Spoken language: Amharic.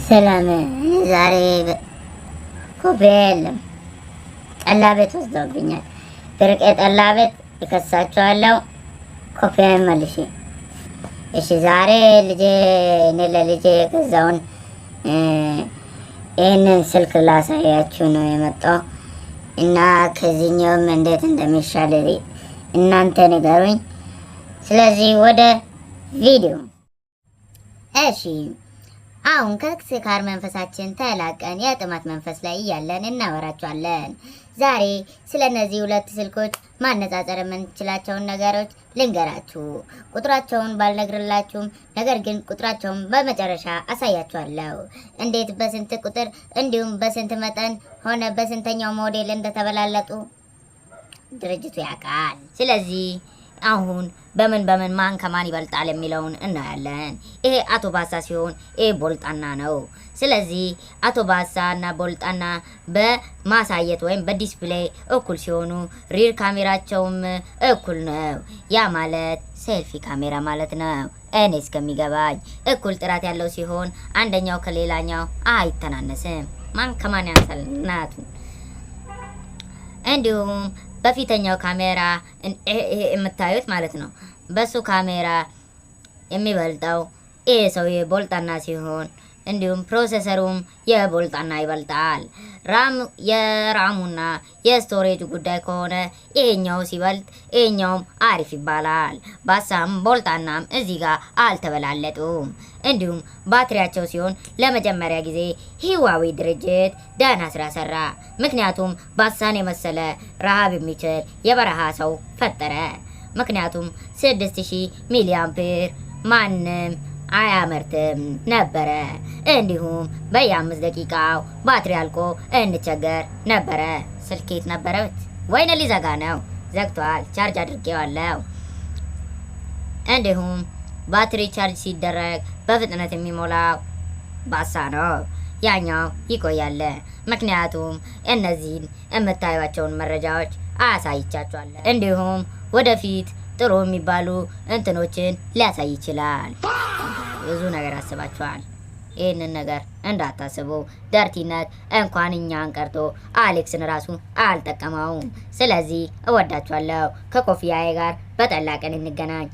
ሰላም፣ ዛሬ ኮፍያ የለም፣ ጠላ ቤት ወስደውብኛል። ብርቄ ጠላ ቤት ይከሳቸዋለሁ። ኮፍያ መልሽ። እሺ፣ ዛሬ ልጄ እኔ ለልጄ የገዛውን ይህንን ስልክ ላሳያችሁ ነው የመጣው እና ከዚህኛውም እንዴት እንደሚሻል እናንተ ንገሩኝ። ስለዚህ ወደ ቪዲዮ። እሺ፣ አሁን ከስካር መንፈሳችን ተላቀን የጥማት መንፈስ ላይ እያለን እናወራቸዋለን። ዛሬ ስለ እነዚህ ሁለት ስልኮች ማነጻጸር የምንችላቸውን ነገሮች ልንገራችሁ። ቁጥራቸውን ባልነግርላችሁም፣ ነገር ግን ቁጥራቸውን በመጨረሻ አሳያችኋለሁ። እንዴት በስንት ቁጥር እንዲሁም በስንት መጠን ሆነ በስንተኛው ሞዴል እንደተበላለጡ ድርጅቱ ያውቃል። ስለዚህ አሁን በምን በምን ማን ከማን ይበልጣል የሚለውን እናያለን። ይሄ አቶ ባሳ ሲሆን ይሄ ቦልጣና ነው። ስለዚህ አቶ ባሳ እና ቦልጣና በማሳየት ወይም በ display እኩል ሲሆኑ rear ካሜራቸውም እኩል ነው። ያ ማለት ሴልፊ ካሜራ ማለት ነው። እኔ እስከሚገባኝ እኩል ጥራት ያለው ሲሆን አንደኛው ከሌላኛው አይተናነስም። ማን ከማን ያንሳል እናቱ። እንዲሁም በፊተኛው ካሜራ ይሄ የምታዩት ማለት ነው። በሱ ካሜራ የሚበልጠው ይሄ ሰውዬ ቦልጣና ሲሆን እንዲሁም processor ኡም የቦልጣና ይበልጣል። RAM የ RAM ኡና የ storage ጉዳይ ከሆነ ይሄኛው ሲበልጥ ይሄኛውም አሪፍ ይባላል። ባሳም ቦልጣናም እዚህ ጋር አልተበላለጡም። እንዲሁም ባትሪያቸው ሲሆን ለመጀመሪያ ጊዜ ህዋዊ ድርጅት ደህና ስራ ሰራ። ምክንያቱም ባሳን የመሰለ ረሃብ የሚችል የበረሃ ሰው ፈጠረ። ምክንያቱም 6000 milliampere ማንም አያመርትም ነበረ። እንዲሁም በየ5 ደቂቃው ባትሪ አልቆ እንቸገር ነበረ። ስልኬት ነበረበት ወይኔ ሊዘጋ ነው። ዘግቷል። Charge አድርጌዋለሁ። እንዲሁም ባትሪ charge ሲደረግ በፍጥነት የሚሞላው ባሳ ነው። ያኛው ይቆያል። ምክንያቱም እነዚህን የምታዩቸውን መረጃዎች አሳይቻቸዋለሁ። እንዲሁም ወደፊት ጥሩ የሚባሉ እንትኖችን ሊያሳይ ይችላል። ብዙ ነገር አስባችኋል። ይህንን ነገር እንዳታስቡ። Dirty ነት እንኳን እኛን ቀርቶ አሌክስን ራሱ አልጠቀመውም። ስለዚህ እወዳችኋለሁ። ከኮፍያዬ ጋር በጠላ ቀን እንገናኝ።